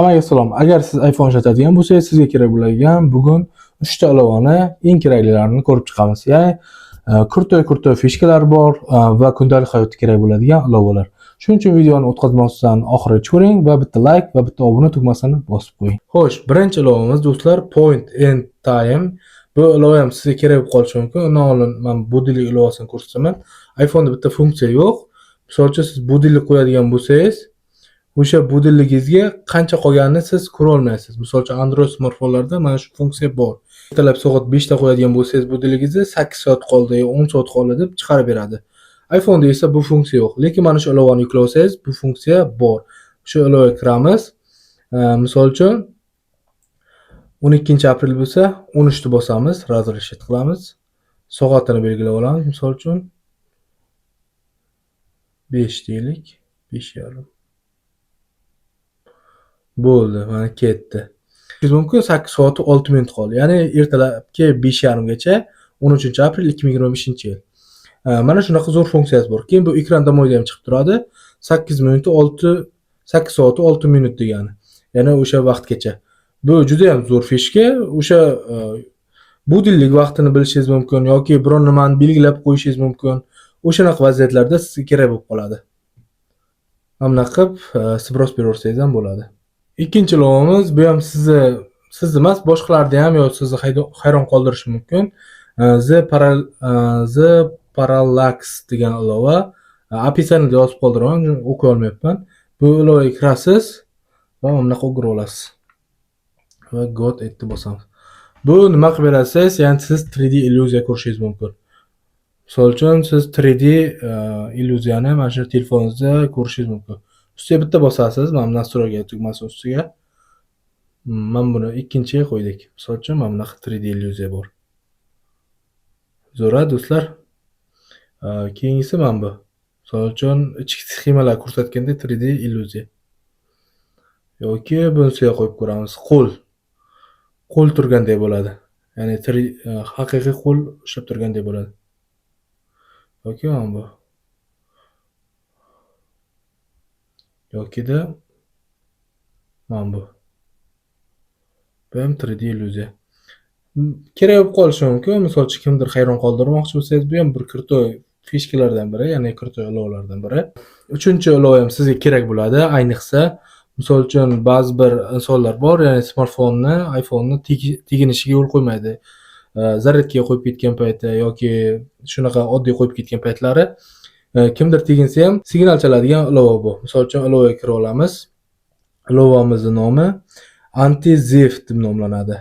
Hammaga salom. Agar siz iPhone ishlatadigan bo'lsangiz, sizga kerak bo'ladigan bugun 3 ta ilovani eng keraklilarini ko'rib chiqamiz. Ya'ni крутой-крутой фишка lar bor va kundalik hayotda kerak bo'ladigan ilovalar. Shuning uchun videoni o'tkazmasdan oxirigacha ko'ring va bitta like va bitta obuna tugmasini bosib qo'ying. Xo'sh, birinchi ilovamiz, do'stlar, Point and Time. Bu ilova ham sizga kerak bo'lib qolishi mumkin. Undan oldin men будильник ilovasini ko'rsataman. iPhone'da bitta funksiya yo'q. Misol uchun, siz будильник qo'yadigan bo'lsangiz, o'sha будильник ingizga qancha qolganini siz ko'ra olmaysiz. Misol uchun, Android smartfonlarda mana shu funksiya bor. Ertalab soat 5 da qo'yadigan bo'lsangiz, будильник ingizni 8 soat qoldi, 10 soat qoldi deb chiqarib beradi. iPhone'da esa bu funksiya yo'q. Lekin mana shu ilovani yuklab olsangiz, bu funksiya bor. Shu ilovaga kiramiz. Misol uchun, 12-aprel bo'lsa, 13 ni bosamiz, разрешить qilamiz. Soatini belgilab olamiz, misol uchun 5 deylik, 5:30. Bo'ldi, mana ketdi. Mumkin 8 soat 6 minut qoldi. Ya'ni ertalabki 5:30 gacha 13-aprel 2025-yil. Mana shunaqa zo'r funksiyasi bor. Keyin bu ekran домой da ham chiqib turadi. 8 minut 6 8 soat 6 minut degani. Ya'ni o'sha vaqtgacha. Bu juda ham zo'r фишка. O'sha будильник vaqtini bilishingiz mumkin yoki biron nimani belgilab qo'yishingiz mumkin. O'shanaqa vaziyatlarda sizga kerak bo'lib qoladi. Mana bunaqa qilib сброс beraversangiz ham bo'ladi. Ikkinchi ilovamiz, bu ham sizni emas, boshqalarni ham yo sizni hayron qoldirishi mumkin. The Parallax degan ilova. Описание da yozib qoldiraman, o'qiy olmayapman. Bu ilovaga kirasiz va mana bunaqa o'girib olasiz. Va got itni bosamiz. Bu nima qilib berasiz? Ya'ni siz 3D illyuziya ko'rishingiz mumkin. Misol uchun, siz 3D illyuziyani mana shu telefoningizda ko'rishingiz mumkin. Ustiga bitta bosasiz, mana bu настройка tugmasi ustiga. Mana buni ikkinchiga qo'ydik. Misol uchun, mana bunaqa 3D illyuziya bor. Zo'r-a, do'stlar? Keyingisi mana bu. Misol uchun, ichki sxemalar ko'rsatganda 3D illyuziya. Yoki bunisiga qo'yib ko'ramiz. Qo'l. Qo'l turgandek bo'ladi. Ya'ni haqiqiy qo'l ushlab turgandek bo'ladi. Yoki mana bu. Yokida mana bu. Bu ham 3D illyuziya. Kerak bo'lib qolishi mumkin. Misol uchun, kimdir hayron qoldirmoqchi bo'lsangiz, bu ham bir крутой фишка lardan biri, ya'ni крутой ilovalardan biri. Uchinchi ilova ham sizga kerak bo'ladi, ayniqsa misol uchun ba'zi bir insonlar bor, ya'ni smartfonni, iPhone'ni teginishiga yo'l qo'ymaydi. Zaryadkaga qo'yib ketgan payti yoki shunaqa oddiy qo'yib ketgan paytlari kimdir teginsa ham signal chaladigan ilova bu. Misol uchun, ilovaga kira olamiz. Ilovamizning nomi Anti-Theft deb nomlanadi.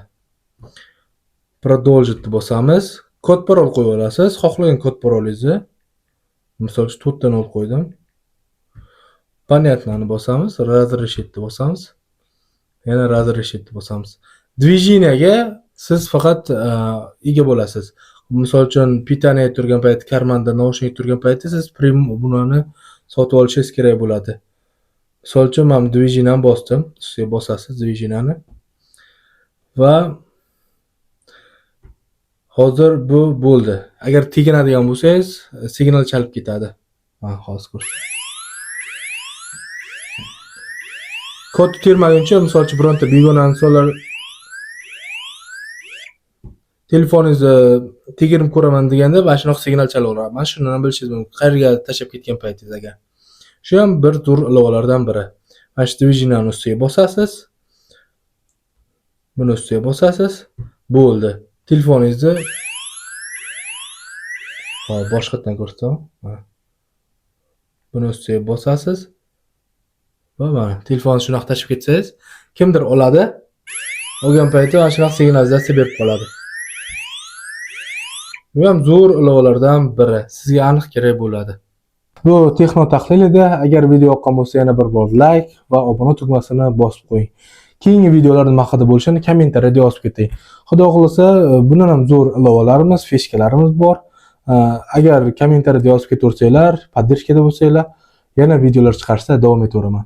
Продолжить deb bosamiz. Kod parol qo'yib olasiz. Xohlagan kod parolingizni. Misol uchun, 4 ta 0 qo'ydim. Понятно bosamiz, разрешить deb bosamiz. Yana разрешить deb bosamiz. Движение ga siz faqat ega bo'lasiz. Misol uchun, питание turgan payt, карман da наушник turgan paytda siz premium obunani sotib olishingiz kerak bo'ladi. Misol uchun, men движение ni bosdim. Ustiga bosasiz движение ni. Va hozir bu bo'ldi. Agar teginadigan bo'lsangiz, signal chalib ketadi. Ha, hozir ko'rsataman. Kodni termaguncha, misol uchun, bironta begona insonlar telefoningizni tegirib ko'raman deganda mana shunaqa signal chalaveradi. Mana shuni ham bilishingiz mumkin. Qayerga tashlab ketgan paytingiz agar. Shu ham bir tur ilovalardan biri. Mana shu движение ni ustiga bosasiz. Buni ustiga bosasiz. Bo'ldi. Telefoningizni hop, boshqatdan ko'rsataman. Mana. Buni ustiga bosasiz. Va mana telefonni shunaqa tashlab ketsangiz, kimdir oladi. Olgan payti mana shunaqa signalizatsiya berib qoladi. Bu ham zo'r ilovalardan biri. Sizga aniq kerak bo'ladi. Bu texno tahlil edi. Agar video yoqqan bo'lsa, yana bir bor like va obuna tugmasini bosib qo'ying. Keyingi videolar nima haqida bo'lishini kommentariyada yozib keting. Xudo xohlasa, bundan ham zo'r ilovalarimiz, фишка larimiz bor. Agar kommentariyada yozib ketaversanglar, поддержка da bo'lsanglar, yana videolar chiqarishda davom etaveraman.